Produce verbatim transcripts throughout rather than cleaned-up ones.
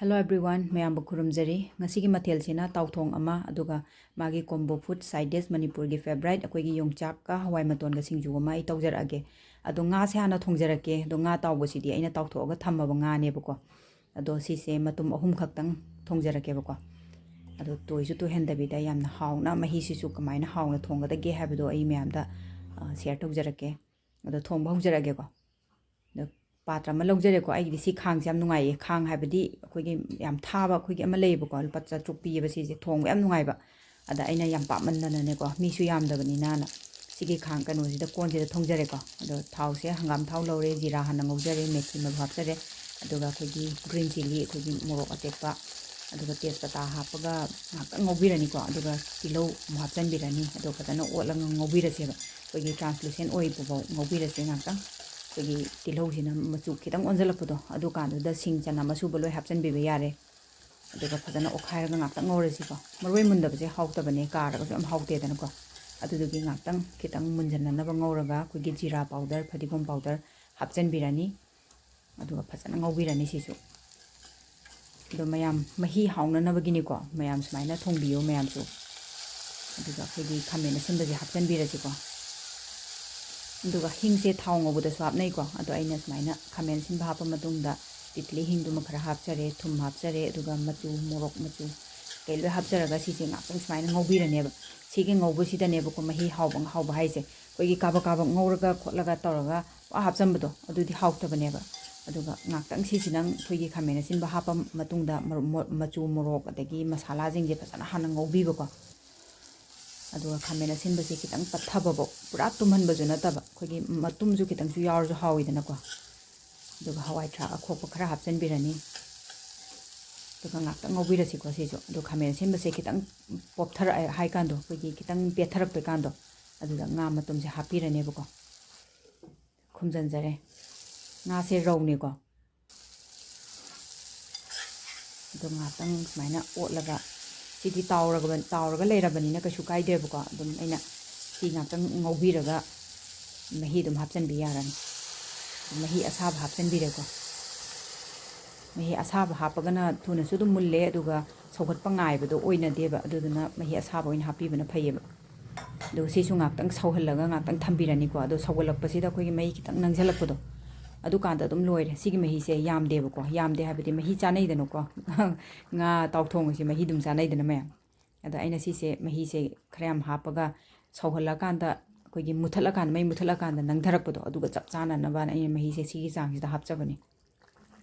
Hello everyone, ꯃꯌꯥꯝꯕꯨ ꯈꯨꯔꯨꯝꯖꯔꯤ꯫ ꯉꯁꯤꯒꯤ ꯃꯊꯦꯜꯁꯤꯅ ꯇꯥꯎꯊꯣꯡ ꯑꯃ, ꯑꯗꯨꯒ ꯃꯥꯒꯤ combo food side dish, ꯃꯅꯤꯄꯨꯔꯒꯤ favourite, ꯑꯩꯈꯣꯏꯒꯤ ꯌꯣꯡꯆꯥꯛꯀ ꯍꯋꯥꯏ ꯃꯇꯣꯟꯒ ꯁꯤꯡꯖꯨ ꯑꯃ ꯑꯩ ꯇꯧꯖꯔꯛꯑꯒꯦ꯫ ꯑꯗꯣ ꯉꯥꯁꯦ ꯍꯥꯟꯅ ꯊꯣꯡꯖꯔꯛꯀꯦ꯫ ꯑꯗꯣ ꯉꯥ ꯇꯥꯎꯕꯁꯤꯗꯤ ꯑꯩꯅ ꯇꯥꯎꯊꯣꯛꯑꯒ ꯊꯝꯃꯕ ꯉꯥꯅꯦꯕꯀꯣ꯫ ꯑꯗꯣ ꯁꯤꯁꯦ ꯃꯇꯨꯝ ꯑꯍꯨꯝ ꯈꯛꯇꯪ ꯊꯣꯡꯖꯔꯛꯀꯦꯕꯀꯣ꯫ ꯑꯗꯣ ꯇꯣꯏꯁꯨ ꯇꯣꯏꯍꯟꯗꯕꯤꯗ ꯌꯥꯝꯅ ꯍꯥꯎꯅ, ꯃꯍꯤꯁꯤꯁꯨ ꯀꯃꯥꯏꯅ ꯍꯥꯎꯅ ꯊꯣꯡꯒꯗꯒꯦ ꯍꯥꯏꯕꯗꯣ ꯑꯩ ꯃꯌꯥꯝꯗ, ꯑ, share ꯇꯧꯖꯔꯛꯀꯦ꯫ ꯑꯗꯣ ꯊꯣꯡꯕ ꯍꯧꯖꯔꯛꯑꯒꯦꯀꯣ꯫ ꯑꯗꯣ ꯄꯥꯇ꯭ꯔ ꯑꯃ ꯂꯧꯖꯔꯦꯀꯣ꯫ ꯑꯩꯒꯤꯗꯤ ꯁꯤ ꯈꯥꯡꯁꯦ ꯌꯥꯝ ꯅꯨꯡꯉꯥꯏꯌꯦ꯫ ꯈꯥꯡ ꯍꯥꯏꯕꯗꯤ ꯑꯩꯈꯣꯏꯒꯤ ꯌꯥꯝ ꯊꯥꯕ ꯑꯩꯈꯣꯏꯒꯤ ꯑꯃ ꯂꯩꯌꯦꯕꯀꯣ, ꯂꯨꯄꯥ ꯆꯥꯇ꯭ꯔꯨꯛ ꯄꯤꯌꯦꯕ ꯁꯤꯁꯦ꯫ ꯊꯣꯡꯕ ꯌꯥꯝ ꯅꯨꯡꯉꯥꯏꯕ꯫ ꯑꯗ ꯑꯩꯅ ꯌꯥꯝ ꯄꯥꯝꯃꯟꯗꯅꯅꯦꯀꯣ, ꯃꯤꯁꯨ ꯌꯥꯝꯗꯕꯅꯤꯅꯅ ꯁꯤꯒꯤ ꯈꯥꯡ ꯀꯩꯅꯣꯁꯤꯗ, ꯀꯣꯟꯁꯤꯗ ꯊꯣꯡꯖꯔꯦꯀꯣ꯫ ꯑꯗꯣ ꯊꯥꯎꯁꯦ ꯍꯪꯒꯥꯝ ꯊꯥꯎ ꯂꯧꯔꯦ, ꯖꯤꯔꯥ ꯍꯥꯟꯅ ꯉꯧꯖꯔꯦ, ꯃꯦꯊꯤ ꯃꯔꯨ ꯍꯥꯞꯆꯔꯦ, ꯑꯗꯨꯒ ꯑꯩꯈꯣꯏꯒꯤ green chilli, ꯑꯩꯈꯣꯏꯒꯤ ꯃꯣꯔꯣꯛ ꯑꯇꯦꯛꯄ, ꯑꯗꯨꯒ ꯇꯦꯖꯄꯇꯥ ꯍꯥꯞꯄꯒ ꯉꯥꯛꯇꯪ ꯉꯧꯕꯤꯔꯅꯤꯀꯣ꯫ ꯑꯗꯨꯒ ꯇꯤꯜꯍꯧ ꯑꯃꯨꯛ ꯍꯥꯞꯆꯤꯟꯕꯤꯔꯅꯤ꯫ ꯑꯗꯣ ꯐꯖꯅ ꯑꯣꯠꯂꯒ ꯉꯧꯕꯤꯔꯁꯦꯕ꯫ ꯑꯩꯈꯣꯏꯒꯤ translucent ꯑꯣꯏꯕꯐꯥꯎ ꯉꯧꯕꯤꯔꯁꯦ ꯉꯥꯛꯇꯪ꯫ ꯑꯩꯈꯣꯏꯒꯤ ꯇꯤꯜꯍꯧꯁꯤꯅ ꯃꯆꯨ ꯈꯤꯇꯪ ꯑꯣꯟꯁꯤꯜꯂꯛꯄꯗꯣ, ꯑꯗꯨꯀꯥꯟꯗꯨꯗ ꯁꯤꯡ ꯆꯅꯝ ꯑꯁꯨꯕ ꯂꯣꯏ ꯍꯥꯞꯆꯤꯟꯕꯤꯕ ꯌꯥꯔꯦ꯫ ꯑꯗꯨꯒ ꯐꯖꯅ ꯑꯣꯠꯈꯥꯏꯔꯒ ꯉꯥꯛꯇꯪ ꯉꯧꯔꯁꯤꯀꯣ꯫ ꯃꯔꯣꯏ ꯃꯨꯟꯗꯕꯁꯦ ꯍꯥꯎꯇꯕꯅꯦ, ꯀꯥꯔꯒꯁꯨ ꯌꯥꯝ ꯍꯥꯎꯇꯦꯗꯅꯀꯣ꯫ ꯑꯗꯨꯗꯨꯒꯤ ꯉꯥꯛꯇꯪ ꯈꯤꯇꯪ ꯃꯨꯟꯖꯟꯅꯅꯕ ꯉꯧꯔꯒ ꯑꯩꯈꯣꯏꯒꯤ ꯖꯤꯔꯥ powder, ꯐꯗꯤꯒꯣꯝ powder ꯍꯥꯞꯆꯤꯟꯕꯤꯔꯅꯤ꯫ ꯑꯗꯨꯒ ꯐꯖꯅ ꯉꯧꯕꯤꯔꯅꯤ ꯁꯤꯁꯨ꯫ ꯑꯗꯣ ꯃꯌꯥꯝ ꯃꯍꯤ ꯍꯥꯎꯅꯅꯕꯒꯤꯅꯤꯀꯣ, ꯃꯌꯥꯝ ꯁꯨꯃꯥꯏꯅ ꯊꯣꯡꯕꯤꯌꯣ ꯃꯌꯥꯝꯁꯨ꯫ ꯑꯗꯨꯒ ꯑꯩꯈꯣꯏꯒꯤ ꯈꯥꯃꯦꯟ ꯑꯁꯤꯟꯕꯁꯦ ꯍꯥꯞꯆꯤꯟꯕꯤꯔꯁꯤꯀꯣ꯫ ꯑꯗꯨꯒ ꯍꯤꯡꯁꯦ ꯊꯥꯎ ꯉꯧꯕꯗꯁꯨ ꯍꯥꯞꯅꯩꯀꯣ, ꯑꯗꯣ ꯑꯩꯅ ꯁꯨꯃꯥꯏꯅ ꯈꯥꯃꯦꯟ ꯑꯁꯤꯟꯕ ꯍꯥꯞꯄ ꯃꯇꯨꯡꯗ ꯇꯤꯇꯂꯤ ꯍꯤꯡꯗꯨꯃ ꯈꯔ ꯍꯥꯞꯆꯔꯦ, ꯊꯨꯝ ꯍꯥꯞꯆꯔꯦ, ꯑꯗꯨꯒ ꯃꯆꯨ, ꯃꯣꯔꯣꯛ ꯃꯆꯨ ꯀꯩ ꯂꯣꯏ ꯍꯥꯞꯆꯔꯒ ꯁꯤꯁꯦ ꯉꯥꯛꯇꯪ ꯁꯨꯃꯥꯏꯅ ꯉꯧꯕꯤꯔꯅꯦꯕ꯫ ꯁꯤꯒꯤ ꯉꯧꯕꯁꯤꯗꯅꯦꯕꯀꯣ ꯃꯍꯤ ꯍꯥꯎꯕ, ꯍꯥꯎꯕ ꯍꯥꯏꯁꯦ꯫ ꯑꯩꯈꯣꯏꯒꯤ ꯀꯥꯕꯛ ꯀꯥꯕꯛ ꯉꯧꯔꯒ ꯈꯣꯠꯂꯒ ꯇꯧꯔꯒ ꯄꯨꯔꯥ ꯍꯥꯞꯆꯟꯕꯗꯣ ꯑꯗꯨꯗꯤ ꯍꯥꯎꯇꯕꯅꯦꯕ꯫ ꯑꯗꯨꯒ ꯉꯥꯛꯇꯪ ꯁꯤꯁꯤꯅ ꯑꯩꯈꯣꯏꯒꯤ ꯈꯥꯃꯦꯟ ꯑꯁꯤꯟꯕ ꯍꯥꯞꯄ ꯃꯇꯨꯡꯗ ꯃꯔꯨ-, ꯃꯣ-, ꯃꯆꯨ, ꯃꯣꯔꯣꯛ, ꯑꯗꯒꯤ ꯃꯁꯥꯂꯥꯁꯤꯡꯁꯦ ꯐꯖꯅ ꯍꯥꯟꯅ ꯉꯧꯕꯤꯕꯀꯣ꯫ ꯑꯗꯨꯒ ꯈꯥꯃꯦꯟ ꯑꯁꯤꯟꯕꯁꯦ ꯈꯤꯇꯪ ꯄꯠꯊꯕꯐꯥꯎ, ꯄꯨꯔꯥ ꯇꯨꯝꯍꯟꯕꯁꯨ ꯅꯠꯇꯕ, ꯑꯩꯈꯣꯏꯒꯤ ꯃꯇꯨꯝꯁꯨ ꯈꯤꯇꯪꯁꯨ ꯌꯥꯎꯔꯁꯨ ꯍꯥꯎꯋꯤꯗꯅꯀꯣ꯫ ꯑꯗꯨꯒ ꯍꯋꯥꯏ ꯊ꯭ꯔꯥꯛ ꯑꯈꯣꯛꯄ ꯈꯔ ꯍꯥꯞꯆꯤꯟꯕꯤꯔꯅꯤ꯫ ꯑꯗꯨꯒ ꯉꯥꯛꯇꯪ ꯉꯧꯕꯤꯔꯁꯤꯀꯣ ꯁꯤꯁꯨ꯫ ꯑꯗꯣ ꯈꯥꯃꯦꯟ ꯑꯁꯤꯟꯕꯁꯦ ꯈꯤꯇꯪ ꯄꯣꯞꯊꯔꯛꯑꯦ ꯍꯥꯏꯀꯥꯟꯗꯣ, ꯑꯩꯈꯣꯏꯒꯤ ꯈꯤꯇꯪ ꯄꯦꯠꯊꯔꯛꯄꯩ ꯀꯥꯟꯗꯣ, ꯑꯗꯨꯗ ꯉꯥ ꯃꯇꯨꯝꯁꯦ ꯍꯥꯞꯄꯤꯔꯅꯦꯕꯀꯣ꯫ ꯈꯨꯝꯖꯤꯟꯖꯔꯦ꯫ ꯉꯥꯁꯦ ꯔꯧꯅꯤꯀꯣ꯫ ꯑꯗꯣ ꯉꯥꯏꯍꯥꯛꯇꯪ ꯁꯨꯃꯥꯏꯅ ꯑꯣꯠꯂꯒ, ꯁꯤꯗꯤ ꯇꯥꯎꯔꯒ, ꯇꯥꯎꯔꯒ ꯂꯩꯔꯕꯅꯤꯅ ꯀꯩꯁꯨ ꯀꯥꯏꯗ꯭ꯔꯦꯕꯀꯣ꯫ ꯑꯗꯨꯝ ꯑꯩꯅ ꯁꯤ ꯉꯥꯏꯍꯥꯛꯇꯪ ꯉꯧꯕꯤꯔꯒ ꯃꯍꯤ ꯑꯗꯨꯝ ꯍꯥꯞꯆꯤꯟꯕꯤ ꯌꯥꯔꯅꯤ꯫ ꯃꯍꯤ ꯑꯁꯥꯕ ꯍꯥꯞꯆꯤꯟꯕꯤꯔꯦꯀꯣ꯫ ꯃꯍꯤ ꯑꯁꯥꯕ ꯍꯥꯞꯄꯒꯅ ꯊꯨꯅꯁꯨ ꯑꯗꯨꯝ ꯃꯨꯜꯂꯦ, ꯑꯗꯨꯒ ꯁꯧꯒꯠꯄ ꯉꯥꯏꯕꯗꯣ ꯑꯣꯏꯅꯗꯦꯕ, ꯑꯗꯨꯗꯨꯅ ꯃꯍꯤ ꯑꯁꯥꯕ ꯑꯣꯏꯅ ꯍꯥꯞꯄꯤꯕꯅ ꯐꯩꯌꯦꯕ꯫ ꯑꯗꯨꯒ ꯁꯤꯁꯨ ꯉꯥꯛꯇꯪ ꯁꯧꯍꯜꯂꯒ ꯉꯥꯛꯇꯪ ꯊꯝꯕꯤꯔꯅꯤꯀꯣ꯫ ꯑꯗꯣ ꯁꯧꯒꯠꯂꯛꯄꯁꯤꯗ ꯑꯩꯈꯣꯏꯒꯤ ꯃꯍꯤ ꯈꯤꯇꯪ ꯅꯪꯁꯤꯜꯂꯛꯄꯗꯣ, ꯑꯗꯨꯀꯥꯟꯗ ꯑꯗꯨꯝ ꯂꯣꯏꯔꯦ꯫ ꯁꯤꯒꯤ ꯃꯍꯤꯁꯦ ꯌꯥꯝꯗꯦꯕꯀꯣ, ꯌꯥꯝꯗꯦ ꯍꯥꯏꯕꯗꯤ ꯃꯍꯤ ꯆꯥꯅꯩꯗꯅꯀꯣ꯫ ꯉꯥ ꯇꯥꯎꯊꯣꯡ ꯑꯁꯤ ꯃꯍꯤ ꯑꯗꯨꯝ ꯆꯥꯅꯩꯗꯅ ꯃꯌꯥꯝ꯫ ꯑꯗ ꯑꯩꯅ ꯁꯤꯁꯦ ꯃꯍꯤꯁꯦ ꯈꯔ ꯌꯥꯝ ꯍꯥꯞꯄꯒ ꯁꯧꯍꯜꯂꯀꯥꯟꯗ, ꯑꯩꯈꯣꯏꯒꯤ ꯃꯨꯊꯠꯂꯀꯥꯟꯗ, ꯃꯩ ꯃꯨꯊꯠꯂꯀꯥꯟꯗ ꯅꯪꯊꯔꯛꯄꯗꯣ, ꯑꯗꯨꯒ ꯆꯞ ꯆꯥꯅꯅꯕꯅ ꯑꯩꯅ ꯃꯍꯤꯁꯦ ꯁꯤꯒꯤ ꯆꯥꯡꯁꯤꯗ ꯍꯥꯞꯆꯕꯅꯤ꯫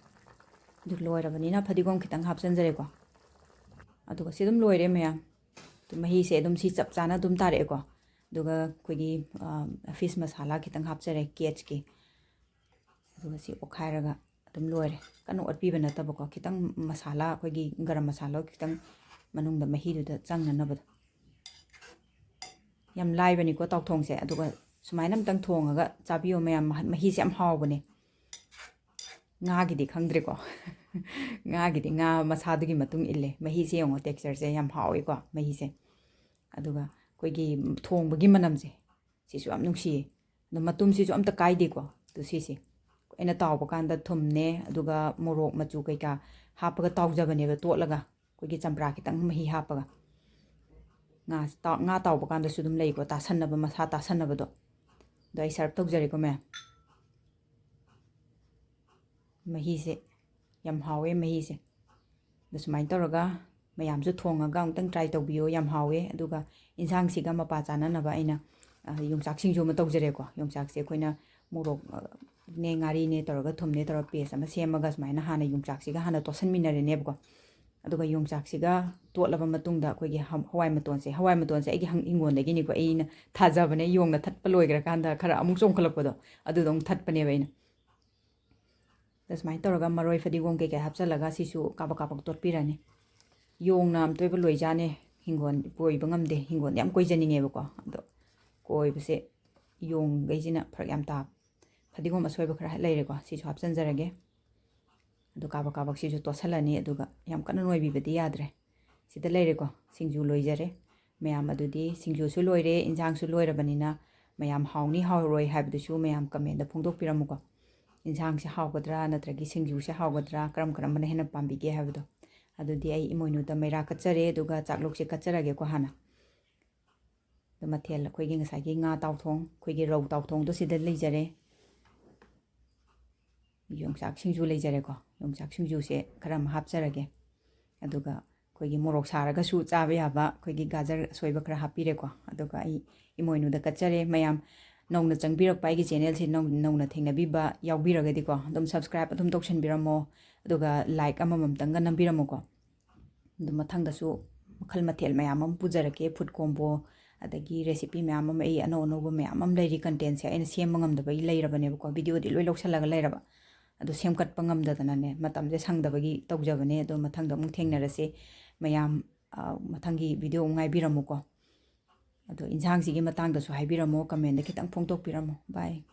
ꯑꯗꯨ ꯂꯣꯏꯔꯕꯅꯤꯅ ꯐꯗꯤꯒꯣꯝ ꯈꯤꯇꯪ ꯍꯥꯞꯆꯤꯟꯖꯔꯦꯀꯣ꯫ ꯑꯗꯨꯒ ꯁꯤ ꯑꯗꯨꯝ ꯂꯣꯏꯔꯦ ꯃꯌꯥꯝ꯫ ꯑꯗꯨ ꯃꯍꯤꯁꯦ ꯑꯗꯨꯝ ꯁꯤ ꯆꯞ ꯆꯥꯅ ꯑꯗꯨꯝ ꯇꯥꯔꯛꯑꯦꯀꯣ꯫ ꯑꯗꯨꯒ ꯑꯩꯈꯣꯏꯒꯤ, ꯑ, ꯐꯤꯁ ꯃꯁꯥꯂꯥ ꯈꯤꯇꯪ ꯍꯥꯞꯆꯔꯦ, ꯀꯦꯠꯁꯀꯤ꯫ ꯑꯗꯨꯒ ꯁꯤ ꯑꯣꯠꯈꯥꯏꯔꯒ ꯑꯗꯨꯝ ꯂꯣꯏꯔꯦ꯫ ꯀꯟꯅ ꯑꯣꯠꯄꯤꯕ ꯅꯠꯇꯕꯀꯣ, ꯈꯤꯇꯪ ꯃꯁꯥꯂꯥ, ꯑꯩꯈꯣꯏꯒꯤ ꯒꯔꯝ ꯃꯁꯥꯂꯥ ꯈꯤꯇꯪ ꯃꯅꯨꯡꯗ ꯃꯍꯤꯗꯨꯗ ꯆꯪꯅꯅꯕꯗꯣ꯫ ꯌꯥꯝ ꯂꯥꯏꯕꯅꯤꯀꯣ ꯇꯥꯎꯊꯣꯡꯁꯦ꯫ ꯑꯗꯨꯒ ꯁꯨꯃꯥꯏꯅ ꯑꯝꯇꯪ ꯊꯣꯡꯉꯒ ꯆꯥꯕꯤꯌꯣ ꯃꯌꯥꯝ, ꯃꯍ-, ꯃꯍꯤꯁꯦ ꯌꯥꯝ ꯍꯥꯎꯕꯅꯦ꯫ ꯉꯥꯒꯤꯗꯤ ꯈꯪꯗ꯭ꯔꯦꯀꯣ꯫ ꯉꯥꯒꯤꯗꯤ ꯉꯥ ꯃꯁꯥꯗꯨꯒꯤ ꯃꯇꯨꯡ ꯏꯜꯂꯦ꯫ ꯃꯍꯤꯁꯦ ꯌꯦꯡꯉꯣ, ꯇꯦꯛꯁꯆꯔꯁꯦ ꯌꯥꯝ ꯍꯥꯎꯋꯦꯀꯣ ꯃꯍꯤꯁꯦ꯫ ꯑꯗꯨꯒ ꯑꯩꯈꯣꯏꯒꯤ ꯊꯣꯡꯕꯒꯤ ꯃꯅꯝꯁꯦ, ꯁꯤꯁꯨ ꯌꯥꯝ ꯅꯨꯡꯁꯤꯌꯦ꯫ ꯑꯗꯣ ꯃꯇꯨꯝꯁꯤꯁꯨ ꯑꯝꯇ ꯀꯥꯏꯗꯦꯀꯣ꯫ ꯑꯗꯣ ꯁꯤꯁꯦ ꯑꯩꯅ ꯇꯥꯎꯕ ꯀꯥꯟꯗ ꯊꯨꯝꯅꯦ, ꯑꯗꯨꯒ ꯃꯣꯔꯣꯛ ꯃꯆꯨ ꯀꯩꯀꯥ ꯍꯥꯞꯄꯒ ꯇꯥꯎꯖꯕꯅꯦꯕ, ꯇꯣꯠꯂꯒ ꯑꯩꯈꯣꯏꯒꯤ ꯆꯝꯄ꯭ꯔꯥ ꯈꯤꯇꯪ ꯃꯍꯤ ꯍꯥꯞꯄꯒ꯫ ꯉꯥ ꯇꯥꯎ-, ꯉꯥ ꯇꯥꯎꯕ ꯀꯥꯟꯗꯁꯨ ꯑꯗꯨꯝ ꯂꯩꯀꯣ, ꯇꯥꯁꯟꯅꯕ, ꯃꯁꯥ ꯇꯥꯁꯟꯅꯕꯗꯣ꯫ ꯑꯗꯣ ꯑꯩ ꯁꯔꯞ ꯇꯧꯖꯔꯦꯀꯣ ꯃꯌꯥꯝ꯫ ꯃꯍꯤꯁꯦ ꯌꯥꯝ ꯍꯥꯎꯋꯦ, ꯃꯍꯤꯁꯦ꯫ ꯑꯗꯣ ꯁꯨꯃꯥꯏꯅ ꯇꯧꯔꯒ ꯃꯌꯥꯝꯁꯨ ꯊꯣꯡꯉꯒ ꯑꯃꯨꯛꯇꯪ try ꯇꯧꯕꯤꯌꯣ, ꯌꯥꯝ ꯍꯥꯎꯋꯦ꯫ ꯑꯗꯨꯒ ꯏꯟꯁꯥꯡꯁꯤꯒ ꯃꯄꯥ ꯆꯥꯅꯅꯕ ꯑꯩꯅ, ꯑ, ꯌꯣꯡꯆꯥꯛ ꯁꯤꯡꯖꯨ ꯑꯃ ꯇꯧꯖꯔꯦꯀꯣ꯫ ꯌꯣꯡꯆꯥꯛꯁꯦ ꯑꯩꯈꯣꯏꯅ ꯃꯣꯔꯣꯛ, ꯑ, ꯅꯦ, ꯉꯥꯔꯤꯅꯦ ꯇꯧꯔꯒ, ꯊꯨꯝꯅꯦ ꯇꯧꯔꯒ paste ꯑꯃ ꯁꯦꯝꯃꯒ ꯁꯨꯃꯥꯏꯅ ꯍꯥꯟꯅ ꯌꯣꯡꯆꯥꯛꯁꯤꯒ ꯍꯥꯟꯅ ꯇꯣꯠꯁꯟꯃꯤꯟꯅꯔꯦꯅꯦꯕꯀꯣ꯫ ꯑꯗꯨꯒ ꯌꯣꯡꯆꯥꯛꯁꯤꯒ ꯇꯣꯠꯂꯕ ꯃꯇꯨꯡꯗ ꯑꯩꯈꯣꯏꯒꯤ ꯍ-, ꯍꯋꯥꯏ ꯃꯇꯣꯟꯁꯦ, ꯍꯋꯥꯏ ꯃꯇꯣꯟꯁꯦ ꯑꯩꯒꯤ ꯍꯪ-, ꯍꯤꯡꯒꯣꯜꯗꯒꯤꯅꯤꯀꯣ, ꯑꯩꯅ ꯊꯥꯖꯕꯅꯦ, ꯌꯣꯡꯅ ꯊꯠꯄ ꯂꯣꯏꯈ꯭ꯔꯀꯥꯟꯗ ꯈꯔ ꯑꯃꯨꯛ ꯆꯣꯡꯈꯠꯂꯛꯄꯗꯣ, ꯑꯗꯨꯗꯣ ꯑꯃꯨꯛ ꯊꯠꯄꯅꯦꯕ ꯑꯩꯅ꯫ ꯑꯗ ꯁꯨꯃꯥꯏꯅ ꯇꯧꯔꯒ ꯃꯔꯣꯏ ꯐꯗꯤꯒꯣꯝ ꯀꯩꯀꯩ ꯍꯥꯞꯆꯤꯜꯂꯒ ꯁꯤꯁꯨ ꯀꯥꯕꯛ ꯀꯥꯕꯛ ꯇꯣꯠꯄꯤꯔꯅꯤ꯫ ꯌꯣꯡꯅ ꯑꯝꯇꯣꯏꯕ ꯂꯣꯏꯖꯥꯅꯦ, ꯍꯤꯡꯒꯣꯜ ꯀꯣꯏꯕ ꯉꯝꯗꯦ, ꯍꯤꯡꯒꯣꯜꯗꯤ ꯌꯥꯝ ꯀꯣꯏꯖꯅꯤꯡꯉꯦꯕꯀꯣ, ꯑꯗꯣ ꯀꯣꯏꯕꯁꯦ ꯌꯣꯡꯈꯩꯁꯤꯅ ꯐꯔꯛ ꯌꯥꯝ ꯇꯥꯕ꯫ ꯐꯗꯤꯒꯣꯝ ꯑꯁꯣꯏꯕ ꯈꯔ ꯂꯩꯔꯦꯀꯣ, ꯁꯤꯁꯨ ꯍꯥꯞꯆꯤꯟꯖꯔꯒꯦ꯫ ꯑꯗꯨ ꯀꯥꯕꯛ ꯀꯥꯕꯛ ꯁꯤꯁꯨ ꯇꯣꯠꯁꯜꯂꯅꯤ, ꯑꯗꯨꯒ ꯌꯥꯝ ꯀꯟꯅ ꯅꯣꯏꯕꯤꯕꯗꯤ ꯌꯥꯗ꯭ꯔꯦ꯫ ꯁꯤꯗ ꯂꯩꯔꯦꯀꯣ, ꯁꯤꯡꯖꯨ ꯂꯣꯏꯖꯔꯦ꯫ ꯃꯌꯥꯝ ꯑꯗꯨꯗꯤ ꯁꯤꯡꯖꯨꯁꯨ ꯂꯣꯏꯔꯦ, ꯏꯟꯁꯥꯡꯁꯨ ꯂꯣꯏꯔꯕꯅꯤꯅ ꯃꯌꯥꯝ ꯍꯥꯎꯅꯤ ꯍꯥꯎꯔꯣꯏ ꯍꯥꯏꯕꯗꯨꯁꯨ ꯃꯌꯥꯝ commentꯗ ꯐꯣꯡꯗꯣꯛꯄꯤꯔꯝꯃꯨꯀꯣ꯫ ꯏꯟꯁꯥꯡꯁꯦ ꯍꯥꯎꯒꯗ꯭ꯔꯥ ꯅꯠꯇ꯭ꯔꯒ ꯁꯤꯡꯖꯨꯁꯦ ꯍꯥꯎꯒꯗ꯭ꯔꯥ, ꯀꯔꯝ ꯀꯔꯝꯕꯅ ꯍꯦꯟꯅ ꯄꯥꯝꯕꯤꯒꯦ ꯍꯥꯏꯕꯗꯣ꯫ ꯑꯗꯨꯗꯤ ꯑꯩ ꯏꯃꯣꯏꯅꯨꯗ ꯃꯩꯔꯥ ꯀꯠꯆꯔꯦ, ꯑꯗꯨꯒ ꯆꯥꯛꯂꯨꯛꯁꯦ ꯀꯠꯆꯔꯒꯦꯀꯣ ꯍꯥꯟꯅ꯫ ꯑꯗꯣ ꯃꯊꯦꯜ ꯑꯩꯈꯣꯏꯒꯤ ꯉꯁꯥꯏꯒꯤ ꯉꯥ ꯇꯥꯎꯊꯣꯡ, ꯑꯩꯈꯣꯏꯒꯤ ꯔꯧ ꯇꯥꯎꯊꯣꯡꯗꯣ ꯁꯤꯗ ꯂꯩꯖꯔꯦ꯫ ꯌꯣꯡꯆꯥꯛ ꯁꯤꯡꯖꯨ ꯂꯩꯖꯔꯦꯀꯣ꯫ ꯌꯣꯡꯆꯥꯛ ꯁꯤꯡꯖꯨꯁꯦ ꯈꯔ ꯑꯃ ꯍꯥꯞꯆꯔꯒꯦ꯫ ꯑꯗꯨꯒ ꯑꯩꯈꯣꯏꯒꯤ ꯃꯣꯔꯣꯛ ꯁꯥꯔꯒꯁꯨ ꯆꯥꯕ ꯌꯥꯕ ꯑꯩꯈꯣꯏꯒꯤ ꯒꯥꯖꯔ ꯑꯁꯣꯏꯕ ꯈꯔ ꯍꯥꯞꯄꯤꯔꯦꯀꯣ꯫ ꯑꯗꯨꯒ ꯑꯩ ꯏꯃꯣꯏꯅꯨꯗ ꯀꯠꯆꯔꯦ꯫ ꯃꯌꯥꯝ ꯅꯧꯅ ꯆꯪꯕꯤꯔꯛꯄ ꯑꯩꯒꯤ ꯆꯦꯅꯦꯜꯁꯦ ꯅꯧ-, ꯅꯧꯅ ꯊꯦꯡꯅꯕꯤꯕ ꯌꯥꯎꯕꯤꯔꯒꯗꯤꯀꯣ, ꯑꯗꯨꯝ subscribe ꯑꯗꯨꯝ ꯇꯧꯁꯟꯕꯤꯔꯝꯃꯣ꯫ ꯑꯗꯨꯒ like ꯑꯃꯃꯝꯇꯪꯒ ꯅꯝꯕꯤꯔꯝꯃꯣꯀꯣ꯫ ꯑꯗꯨ ꯃꯊꯪꯗꯁꯨ ꯃꯈꯜ ꯃꯊꯦꯜ ꯃꯌꯥꯝ ꯑꯃ ꯄꯨꯖꯔꯛꯀꯦ, food combo, ꯑꯗꯒꯤ recipe ꯃꯌꯥꯝ ꯑꯃ, ꯑꯩ ꯑꯅꯧ ꯑꯅꯧꯕ ꯃꯌꯥꯝ ꯑꯃ ꯂꯩꯔꯤ, contentꯁꯦ ꯑꯩꯅ ꯁꯦꯝꯕ ꯉꯝꯗꯕꯒꯤ ꯂꯩꯔꯕꯅꯦꯕꯀꯣ, videoꯗꯤ ꯂꯣꯏ ꯂꯧꯁꯜꯂꯒ ꯂꯩꯔꯕ꯫ ꯑꯗꯣ ꯁꯦꯝꯒꯠꯄ ꯉꯝꯗꯗꯅꯅꯦ, ꯃꯇꯝꯁꯦ ꯁꯪꯗꯕꯒꯤ ꯇꯧꯖꯕꯅꯦ꯫ ꯑꯗꯣ ꯃꯊꯪꯗ ꯑꯃꯨꯛ ꯊꯦꯡꯅꯔꯁꯦ ꯃꯌꯥꯝ꯫ ꯑ, ꯃꯊꯪꯒꯤ video ꯑꯃꯨꯛ ꯉꯥꯏꯕꯤꯔꯝꯃꯨꯀꯣ꯫ ꯑꯗꯣ ꯏꯟꯁꯥꯡꯁꯤꯒꯤ ꯃꯇꯥꯡꯗꯁꯨ ꯍꯥꯏꯕꯤꯔꯝꯃꯣ, commentꯗ ꯈꯤꯇꯪ ꯐꯣꯡꯗꯣꯛꯄꯤꯔꯝꯃꯣ꯫ Bye꯫